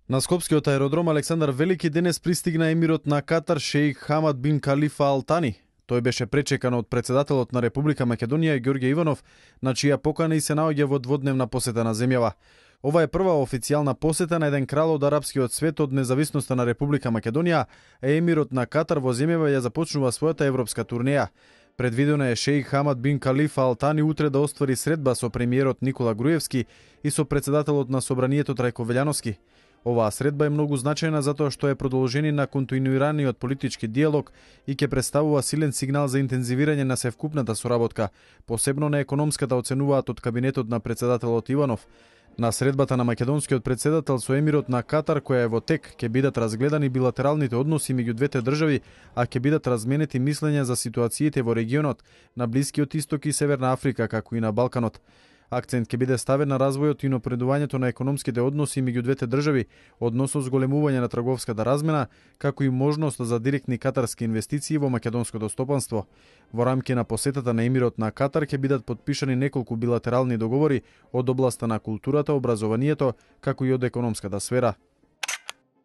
На скопскиот аеродром Александар Велики денес пристигна емирот на Катар шеик Хамад бин Калифа Ал Тани. Тој беше пречекан од председателот на Република Македонија Ѓорѓе Иванов, на чија покана и се наоѓа во дводневна посета на земјава. Ова е прва официјална посета на еден крал од арапскиот свет од независноста на Република Македонија, а емирот на Катар во земјава ја започнува својата европска турнеја. Предвидено е шеик Хамад бин Калифа Ал Тани утре да оствари средба со премиерот Никола Груевски и со председателот на Собранието Трајко Велјановски. Оваа средба е многу значајна затоа што е продолжение на континуираниот политички диалог и ќе представува силен сигнал за интензивирање на севкупната соработка, посебно на економската, оценуваат од кабинетот на председателот Иванов. На средбата на македонскиот председател со емирот на Катар, која е во тек, ќе бидат разгледани билатералните односи меѓу двете држави, а ќе бидат разменети мислења за ситуациите во регионот, на Блискиот Исток и Северна Африка, како и на Балканот. Акцент ќе биде ставен на развојот и напредувањето на економските односи меѓу двете држави, односно зголемување на трговската размена, како и можност за директни катарски инвестиции во македонското стопанство. Во рамки на посетата на емирот на Катар ќе бидат подпишани неколку билатерални договори од областа на културата, образованието, како и од економската сфера.